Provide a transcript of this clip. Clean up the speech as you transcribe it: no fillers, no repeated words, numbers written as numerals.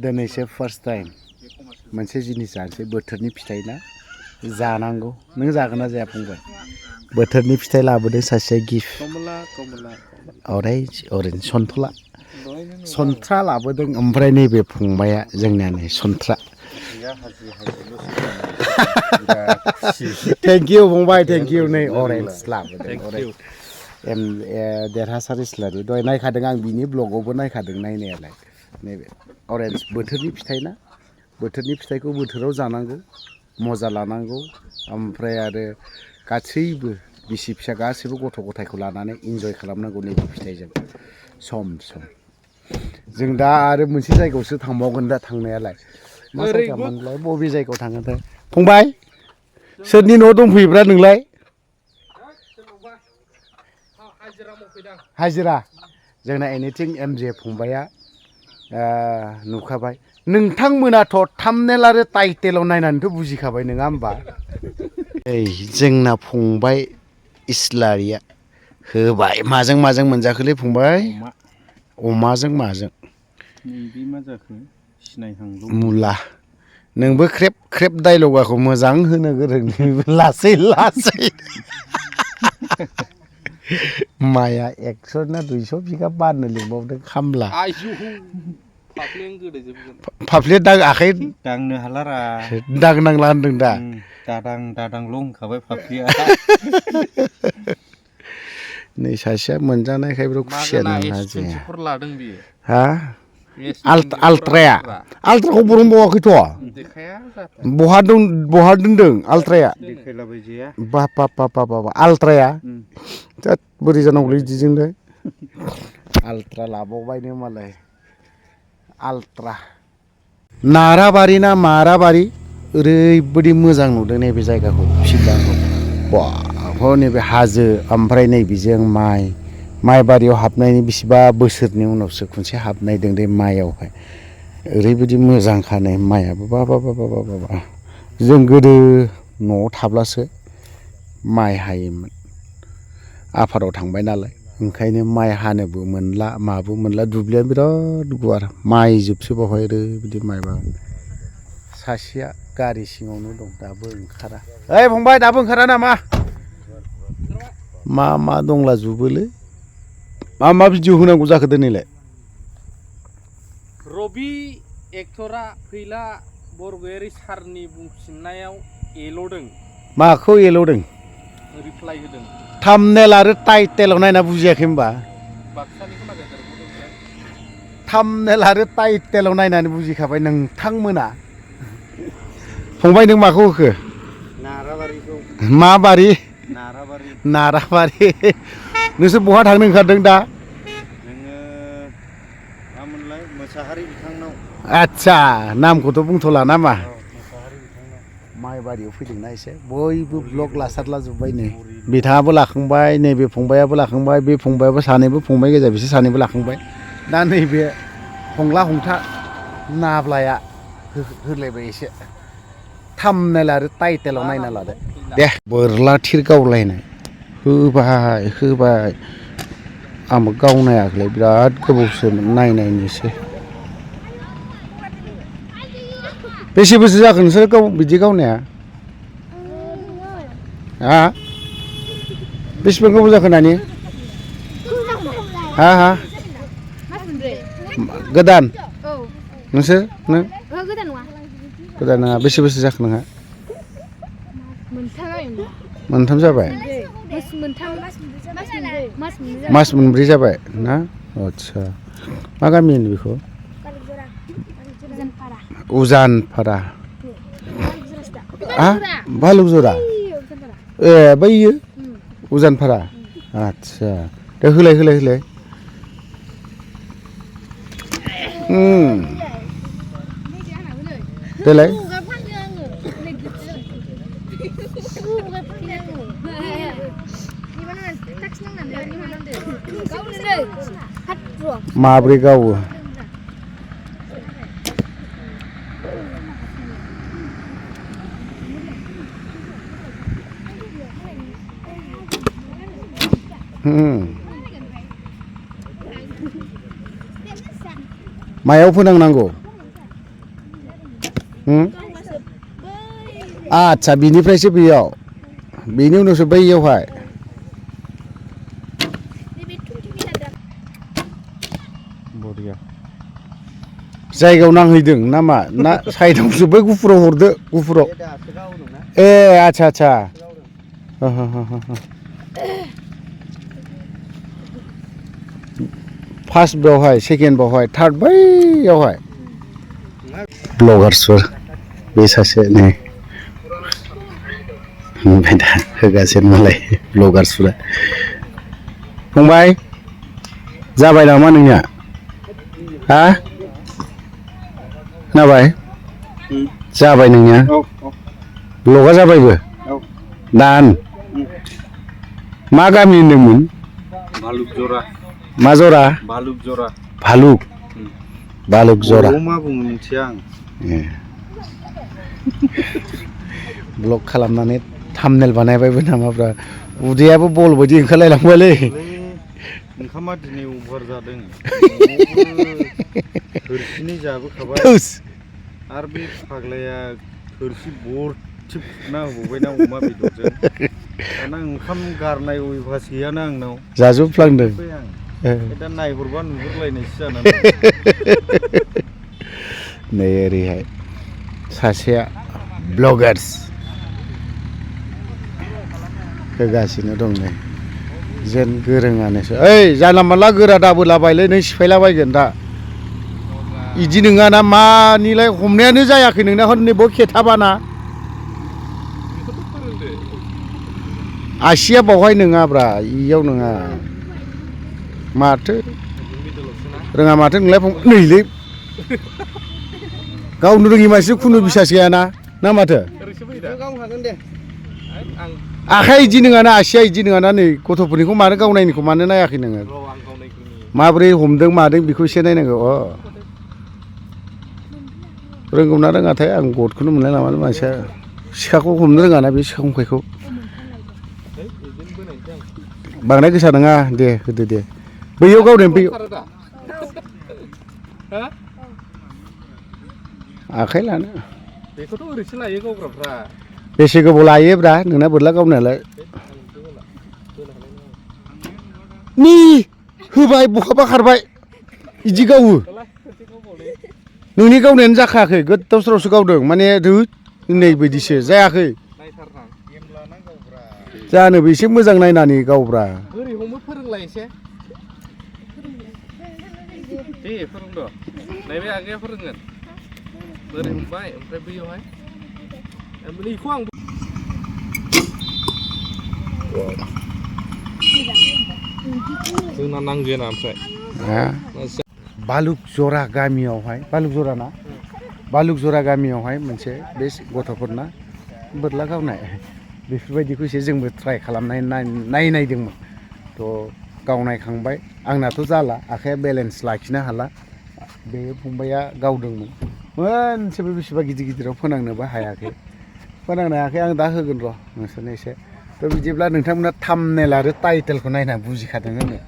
दिनैसो first time मोनसे जिनिस जानोसै बोथोरनि फिथाइ ना जानांगौ नों जागोन ना जाया फंबाय बोथोरनि फिथाइ लाबोदों सासे गिफ्ट अरेन्ज सन्थ्रा लाबोदों ओमफ्राय नैबे फंबाया जोंनिया नै सन्थ्रा थेंक इउ फंबाय थेंक इउ नै अरेन्ज लाबोदों देरहासार इस्लारि दहाय नायखादों आं बिनि ब्लगावबो नायखादों नायनायालाय नैबे अरेन्ज बोथोरनि फिथाइ ना बोथोरनि फिथाइखौ बोथोराव जानांगौ मजा लानांगौ ओमफ्राय आरो गासैबो बिसि फिसा गासैबो गथ' गथायखौ लानानै इन्जय खालामनांगौ नैबे फिथाइजों सम जों दा आरो मोनसे जायगायावसो थांबावगोन दा थांनायालाय मा जायगामोनलाय बबे जायगायाव थाङोथाय फंबाय सोरनि न' दंफैयोब्रा नोंलाय हाजिरा जोंना एनिथिं एमजे फंबाया नुखाबाय नोंथांमोनाथ' थाम्बनेल आरो टाइटेलाव नायनानैथ' बुजिखाबाय नङा होमबा जोंना फंबाय इस्लारिया होबाय माजों मोनजाखोलै फंबाय अमाजों माजों नैबे मा जाखो सिनायहांल' मुला नोंबो ख्रेब ख्रेब डाइलगाखौ मोजां होनो गोरों लासै माया 100 ना 200 बिगा बाननो लिंबावदों खामला फाफ्लिया दाग आखाइ दांनो हालारा दांनांला होनदों दा दादांल' होनखाबाय फाफ्लिया नै सासेया मोनजानायखायब्र' खुसियानो लादों बियो हा आल्ट्राखौ बरनबावाखैथ' बहा दोनदों आल्ट्राया बा आल्ट्राया बोरै जानांगौलै बिदिजोंलाय आल्ट्रा लाबावबायनो मालाय आल्ट्रा नाराबारि ना माराबारि ओरैबायदि मोजां नुदों नैबे जायगाखौ सिमलाखौ बा नैबे हाजो ओमफ्राय नैबेजों माइ बारियाव हाबनायनि बेसेबा बोसोरनि उनावसो खनसे हाबनायदों दे माइयावहाय ओरैबायदि मोजांखानो माइयाबो बा जों गोदो न'आव थाब्लासो माइ हायोमोन आफादाव थांबाय नालाय ओंखायनो माइ हानोबो मोनला माबो मोनला दुब्लिया बिराद गुवार माइ जोबसो बावहाय ओरैबायदि माइ बागान सासेया गारि सिङावनो दं दाबो ओंखारा ओइ फंबाय दाबो ओंखारा नामा मा दंलाजोबोलै मा भिडिअ होनांगौ जाखो दिनैलाय रबि एक्टरा फैला बरगयारि सारनि बुंफिननायाव एल'दों माखौ एल'दों रिप्लाइ होदों थाम्बनेल आरो टाइटेलाव नायना बुजियाखै होमबा थाम्बनेल आरो टाइटेलाव नायनानै बुजिखाबाय नोंथांमोना फंबाय नों माखौ होखो नाराबारिखौ मा बारि नाराबारि नोंसोर बहा थांनो ओंखारदों दा जोङो मामोनलाय मोसाहारि बिथांनाव आदसा नामखौथ' बुंथ'ला नामा माइबारियाव फैदोंना एसे बयबो ब्लग लासारलाजोब्बाय नै बिथाङाबो लाखांबाय नैबे फंबायाबो लाखांबाय बे फंबायाबो सानैबो फंबाय गेजेर बिसोर सानैबो लाखांबाय दा नैबे हंला हंथा नाब्लाया होलायबाय एसे थाम्बनेल आरो टाइटेलाव नायना लादो दे बोरला थिर गावलायनाय होबाय आंबो गावनायाखैलाय बिराद गोबावसो नायनायनिसै बेसे बोसोर जाखो नोंसोर बिदि गावनाया हा बेसेबां गोबाव जाखो नानि हा गोदान नोंसोर नों गोदान नङा बेसे बोसोर जाखो नोंहा मोनथाम जाबाय मास मोनब्रै जाबाय ना आदसा मा गामि होनो बेखौ उजानपारा भालुकजरा ए बैयो उजानपारा आदसा दे होलाय देलाय माब्रै गावो मायाव फोनांनांगौ गावबासो बै आदसा बिनिफ्रायसो बेयाव बेनि उनावसो बैयावहाय नैबे 20 मिटार बरिया जायगायाव नांहैदों नामा ना साइडआवसो बै गुफुराव हरदो गुफुराव ए आदसा आदसा फार्स्ट बेवहाय सेकेन्ड बेवहाय थार्ड बैयावहाय ब्लगार्सफोर बे सासे नै ओमफ्राय दा होगासिनो मालाय ब्लगार्सफोरा फंबाय जाबाय नामा नोंनिया हा खोनाबाय जाबाय नोंनिया ब्लगा जाबायबो दान मा गामि होनदोंमोन भालुक जरा मा जरा भालुक जरा भालुक भालुक जरा बर'आव मा बुङो मिथिया आं ब्लग खालामनानै थाम्बनेल बानायबायबो नामाब्रा उदैयाबो बल बायदि ओंखारलायलांबायलै ओंखामा दिनै अभार जादों थोरसिनै जाबोखाबाय आरो बे फाग्लाया थोरसि बरथि फुना होबावबायना अमा बेदरजों दाना ओंखाम गारनाय अयभास गैयाना आंनाव जाजोबफ्लांदों दा नायहरबा नुहुरलायनायसो जानानै नै ओरैहाय सासेया ब्लगार्स होगासिनो दं नै जेन गोरोङानोसो ओइ जानला मानला गोरा दाबोलाबायलै नों सिफायलाबायगोन दा इदि नङाना मानिलाय हमनायानो जायाखै नोंना हरनैबो खेथाबाना आसिया बावहाय नङाब्रा इयाव नङा माथो रोङा माथो नोंलाय नैलै गावनो रोङि मानसि खुनु बिसास गैयाना ना माथो आखाइ इदि नङाना आसिया इदि नङाना नै गथ'फोरनिखौ मानो गावनायनिखौ मानो नायाखै नोङो माबोरै हमदों मादों बेखौ एसे नायनांगौ रोंगौ ना रोङाथाय आं गदखौनो मोनलाय लाङा मानसिया सिखाखौ हमनो रोङाना बे सिखा खंखाइखौ बांद्राय गोसा नङा दे होदो दे बैयाव गावदों बैयाव आखाइ लानो बेखौथ' ओरैसो लायो गावग्राफ्रा बेसे गोबाव लायोब्रा नोंना बोरला गावनायालाय नि होबाय बहाबा खारबाय इदि गावो नोंनि गावनायानो जाखायाखै गोदाव सोरावसो गावदों माने नै बायदिसो जायाखै जानोबो एसे मोजां नायनानै गावब्रा बोरै हमो फोरोंलाय एसे दे फोरोंद' नैबे आगैया फोरोंगोन बोरै हमबाय ओमफ्राय बैयावहाय बेखौ आं जोंना नांगोना ओमफ्राय बालुक जरा गामियावहाय बालुक जरा ना बालुक जरा गामियावहाय मोनसे बे गथ'फोरना बोरला गावनाय बेफोरबायदिखौ एसे जोंबो ट्राइ खालामनाय नायदोंमोन थ' गावनायखांबाय आंनाथ' जाला आखाइया बेलेन्स लाखिनो हाला बे फंबाया गावदोंमोन मोनसेबो बेसेबा गिदिर गिदिराव फोनांनोबो हायाखै फोनांनो हायाखै आं दा होगोन र' नोंसोरनो एसे थ' बिदिब्ला नोंथांमोना थाम्बनेल आरो टाइटेलखौ नायना बुजिखादों होनो